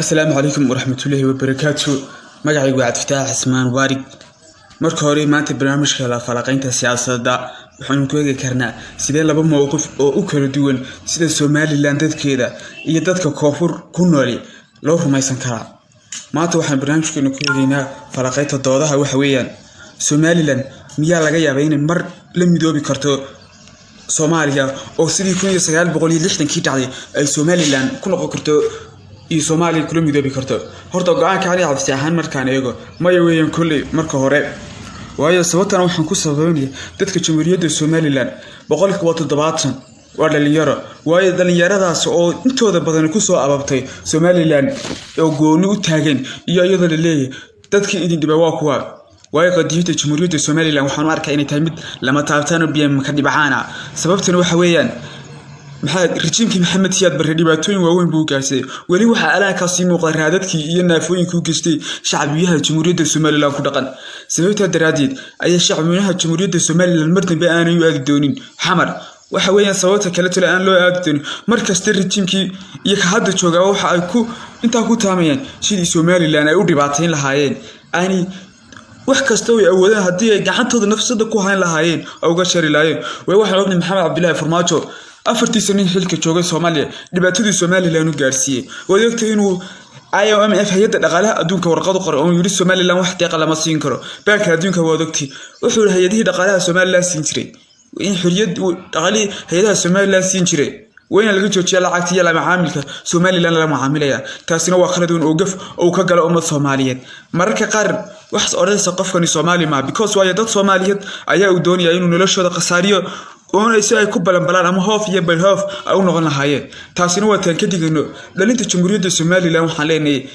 Asalaamu calaykum waraxmatullaahi wabarakaatu. Magacaygu waa Cabdifataax Cismaan Waarig. Marka hore, maanta barnaamijka la falaqaynta siyaasadda waxaanu ku eegi karnaa sidee laba mowqif oo u kala duwan sida Somaliland dadkeeda iyo dadka koonfur ku nooli loo rumaysan karaa. Maanta waxaan barnaamijkeena ku eegeynaa falaqaynta doodaha, waxa weeyaan Somaliland miyaa laga yaabaa inay mar la midoobi karto Soomaaliya, oo sidii 1960-kii dhacday ay Somaliland ku noqon karto iyo Soomaaliya kula midoobi karto? Horta go-aanka ani cabsi ahaan markaan eego, maya weeyaan kolley marka hore. Waayo, sababtana waxaan ku sababeynaya dadka Jamhuuriyadda Somaliland 70% waa dhalinyaro. Waayo, dhalinyaradaas oo intooda badan kusoo ababtay Somaliland oo gooni u taagan iyo iyadoo la leeyahay dadkii idin dhibay waa kuwa. Waayo, qadiyadda Jamhuuriyadda Somaliland waxaan u arkaa inay tahay mid lama taabtaan oo biyo ka dhibacaana. Sababtana waxa weeyaan, maxaa rajiimkii Maxamed Siyaad Barre dhibaatooyin waaweyn buu gaarsiiyey. Weli waxaa alaakaasi muuqda raadadkii iyo naafooyinkii u geystay shacbiyaha Jamhuuriyadda Somaliland ku dhaqan. Sababtaa daraaddeed ayaa shacbiyaha Jamhuuriyadda Somaliland mar dambe aanay u aadi doonin Xamar. Waxa weeyaan sababta kale tole aan loo aadi doonin, mar kasta rajiimkii iyo ka hadda joogaa waxa ay ku intaa ku taamayaan sidii Somaliland ay u dhibaatayn lahaayeen, aanay wax kasta way awoodaan haddii ay gacantooda nafsada ku hayn lahaayeen oo uga shari lahaayeen. Way waxaan ognahay Maxamed Cabdilaahi Farmaajo afartiisa nin xilka joogay Soomaaliya dhibaatadii Somaliland u gaarsiiyey. Waad ogtay inuu IMF, hay-adda dhaqaalaha adduunka, warqad u qoray oo yidhi Somaliland wax deeqa lama siin karo. Baanka adduunka waad ogtay wuxuu hay-adihii dhaqaalaha Somaliland siin jiray, in xoriyad dhaqaalihii hay-adaha Somaliland siin jiray waa in laga joojiya lacagta iyo la macaamilka Somaliland lala macaamilaya. Taasina waa khalad weyn oo gaf oo ka gala ummad Soomaaliyeed. Mararka qaar waxaas odhanaysa qofkani Soomaali maa, because waayo dad Soomaaliyeed ayaa uu doonaya inuu noloshooda khasaariyo oona si ay ku balanbalaan ama hoof iyo balhoof ay u noqon lahaayeen. Taasina waa taan ka digano dhalinta Jamhuuriyadda Somaliland. Waxaan leenahay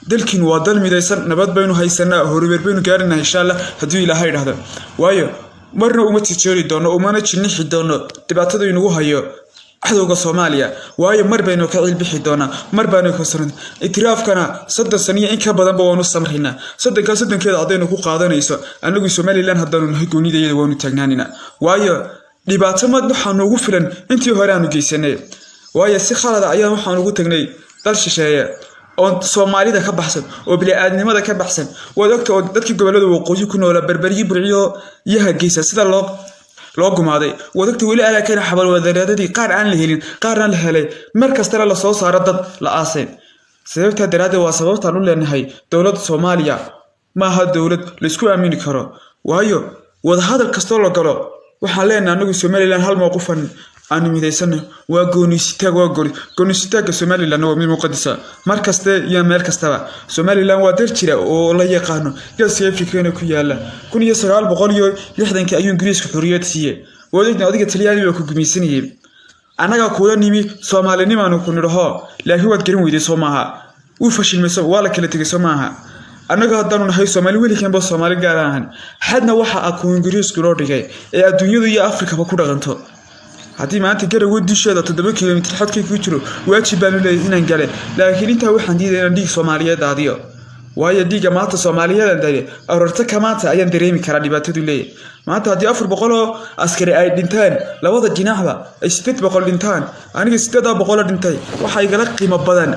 dalkiinu waa dal midaysan, nabad baynu haysanaa, horumar baynu gaarinaha insha Allah hadduu Ilaahay dhahdo. Waayo, marna uma tijoori doono, umana jinixi doono dhibaatada inagu hayo cadowga Soomaaliya. Waayo, mar baynu ka cilbixi doonaa, mar baynu ka saran itiraafkana 30 sano iyo in ka badanba waanu samraynaa. 30-kaa 30-keeda haddaynu ku qaadanayso, anagu Somaliland haddaanu nahay goonidayada waanu taagnaanina. Waayo, dhibaato mad waxaa noogu filan intii hore aanu geysanay. Waayo, si khalada ayaa waxaan ugu tagnay dal shisheeye oo Soomaalida ka baxsan oo bini-aadnimada ka baxsan. Waad ogta oo dadkii gobollada waqooyi ku noolaa, Berberyi, Burciyo iyo Hargeysa, sida loo gumaaday waad ogta. Weli alaakana xabalwadareedadii qaar aan la helin, qaarna la helay, mar kastana lasoo saaro dad la aasay. Sababtaa daraaddeed waa sababtaan u leenahay dowladda Soomaaliya maaha dowlad laysku aamini karo. Waayo, wadahadal kastoo la galo waxaan leenahay anagu Somaliland hal mowqifan aanu midaysana, waa gooniisitaag. Waa gooniisitaagga Somaliland waa mid muqadisa mar kaste iyo meel kastaba. Somaliland waa dal jira oo la yaqaano, geeska Afrikana ku yaala. 1960-kii ayuu Ingiriisku xorriyad siiyey. Waad ogtahay, adiga Talyaani baa ku gumaysanayay, annagaa kuula nimi, Soomaalinimaanu ku nidhaho, laakiin waad garan weyday. Soo maaha wuu fashilmay, waa la kala tegay, soo maaha? Annaga haddaanu nahay Soomaali welikanba Soomaali gaar ahan. Xadna waxa ah kuwa Ingiriisku loo dhigay ee adduunyadu iyo Afrikaba ku dhaqanto. Haddii maanta Garowe dusheeda 7 kilomitir xadkay ku jiro, waajib baanu leeyahay inaan gale. Laakiin intaa waxaan diiday inaan dhiig Soomaaliyeed daadiyo. Waayo, dhiigga maanta Soomaaliyeed daadiyo aroorta ka maanta ayaan dareemi karaa dhibaatadu leeyahay. Maanta haddii 400 oo askari ay dhintaan, labada dhinacba ay 800 dhintaan, aniga 800-oo dhintay waxaa igala qiimo badan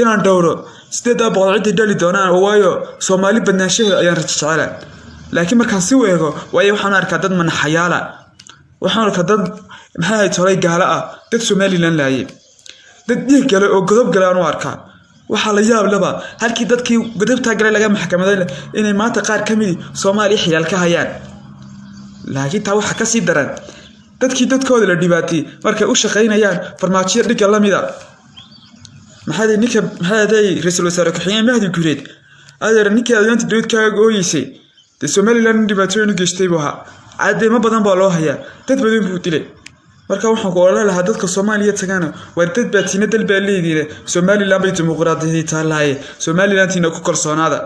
inaan dhowro 800 ciddii dhali doonaan. Waayo, Soomaali badnaanshaheeda ayaan rajo jecela. Laakiin markaan si weego, waayo waxaan arkaa dad manaxayaala, waxaan arkaa dad maxay ahayd tolay gaalo ah, dad Somaliland laayay, dad dhiig gale oo godob gale aan u arkaa. Waxaa la yaab laba halkii dadkii godobtaa galay laga maxkamaday inay maanta qaar ka midi Soomaaliya xilaal ka hayaan. Laakiin taa waxaa kasii daran dadkii dadkooda la dhibaatay markay u shaqaynayaan farmaajiyo dhigga lamida. Maxaa ninka, maxay aday, ra-iisul wasaare ku-xigeen Mahdi Guureed, adeer, ninkii adeenta dowlad kaaga ooyeysay dee Somaliland dhibaatooyin u geystay buu ahaa. Cadeymo badan baa loo hayaa, dad badan buu dilay. Marka waxaan ku odhan lahaa dadka Soomaaliya tagana, waar dad baa tiina, dal baa leediina, Somaliland bay dimuqraadiyadii taalahaye, Somalilandtiina ku kalsoonaada.